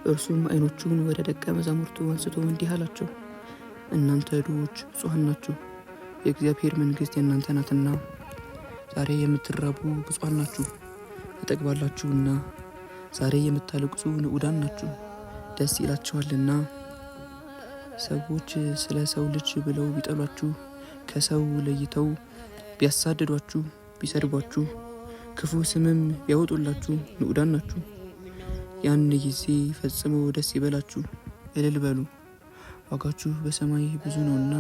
እርሱም ዓይኖቹን ወደ ደቀ መዛሙርቱ አንስቶ እንዲህ አላቸው፣ እናንተ ድሆች ብፁዓን ናችሁ፣ የእግዚአብሔር መንግሥት የእናንተ ናትና። ዛሬ የምትራቡ ብፁዓን ናችሁ፣ ትጠግባላችሁና። ዛሬ የምታለቅሱ ንዑዳን ናችሁ፣ ደስ ይላችኋልና። ሰዎች ስለ ሰው ልጅ ብለው ቢጠሏችሁ፣ ከሰው ለይተው ቢያሳድዷችሁ፣ ቢሰድቧችሁ፣ ክፉ ስምም ቢያወጡላችሁ ንዑዳን ናችሁ። ያን ጊዜ ፈጽሞ ደስ ይበላችሁ፣ እልል በሉ፣ ዋጋችሁ በሰማይ ብዙ ነውና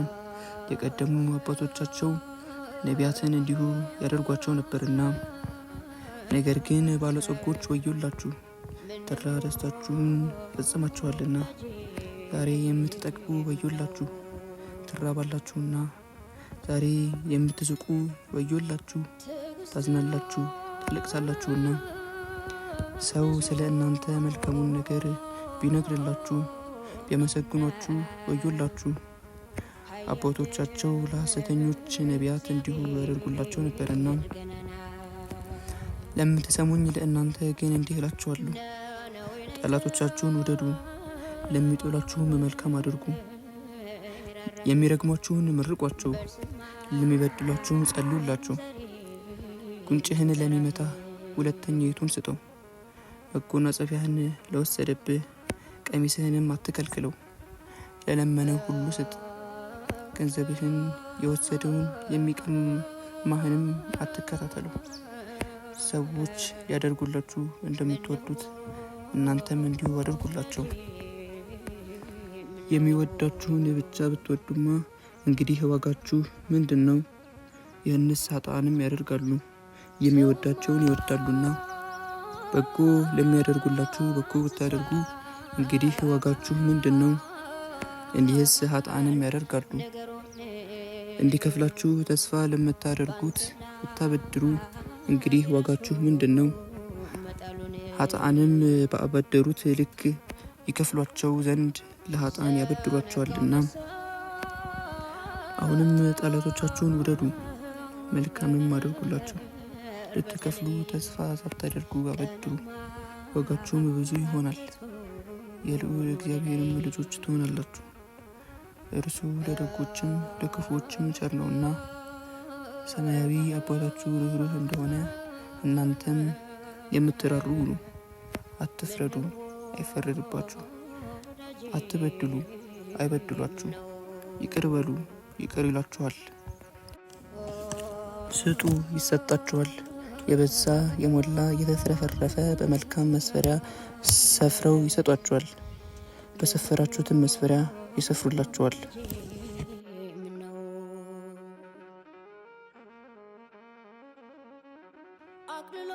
የቀደሙ አባቶቻቸው ነቢያትን እንዲሁ ያደርጓቸው ነበርና። ነገር ግን ባለጸጎች ወዮላችሁ፣ ተድላ ደስታችሁን ፈጽማችኋልና። ዛሬ የምትጠግቡ ወዮላችሁ፣ ትራባላችሁና። ዛሬ የምትስቁ ወዮላችሁ፣ ታዝናላችሁ፣ ታለቅሳላችሁና። ሰው ስለ እናንተ መልካሙን ነገር ቢነግርላችሁ ቢያመሰግኗችሁ ወዮላችሁ። አባቶቻቸው ለሐሰተኞች ነቢያት እንዲሁ ያደርጉላቸው ነበርና። ለምትሰሙኝ ለእናንተ ግን እንዲህ እላችኋለሁ፣ ጠላቶቻችሁን ውደዱ፣ ለሚጠሏችሁም መልካም አድርጉ፣ የሚረግሟችሁን መርቋቸው፣ ለሚበድሏችሁም ጸልዩላቸው። ጉንጭህን ለሚመታ ሁለተኛይቱን ስጠው፣ መጎናጸፊያህን ለወሰደብህ ቀሚስህንም አትከልክለው። ለለመነው ሁሉ ስጥ፣ ገንዘብህን የወሰደውን የሚቀማህንም አትከታተለው። ሰዎች ሊያደርጉላችሁ እንደምትወዱት እናንተም እንዲሁ አድርጉላቸው። የሚወዳችሁን ብቻ ብትወዱማ እንግዲህ ዋጋችሁ ምንድን ነው? ይህንስ ኃጥአንም ያደርጋሉ፣ የሚወዳቸውን ይወዳሉና። በጎ ለሚያደርጉላችሁ በጎ ብታደርጉ እንግዲህ ዋጋችሁ ምንድን ነው? እንዲህስ ኃጥአንም ያደርጋሉ። እንዲከፍላችሁ ተስፋ ለምታደርጉት ብታበድሩ እንግዲህ ዋጋችሁ ምንድን ነው? ኃጥአንም ባበደሩት ልክ ይከፍሏቸው ዘንድ ለኃጥአን ያበድሯቸዋልና። አሁንም ጠላቶቻችሁን ውደዱ፣ መልካምም አድርጉላቸው። ልትከፍሉ ተስፋ ሳታደርጉ አበድሩ፣ ዋጋችሁም ብዙ ይሆናል፣ የልዑል እግዚአብሔርም ልጆች ትሆናላችሁ። እርሱ ለደጎችም ለክፉዎችም ቸር ነውና። ሰማያዊ አባታችሁ ርኅሩህ እንደሆነ እናንተም የምትራሩ ሁኑ። አትፍረዱ፣ አይፈረድባችሁ። አትበድሉ፣ አይበድሏችሁ። ይቅር በሉ፣ ይቅር ይሏችኋል። ስጡ፣ ይሰጣችኋል። የበዛ የሞላ የተትረፈረፈ በመልካም መስፈሪያ ሰፍረው ይሰጧችኋል። በሰፈራችሁትም መስፈሪያ ይሰፍሩላችኋል። አቅልሎ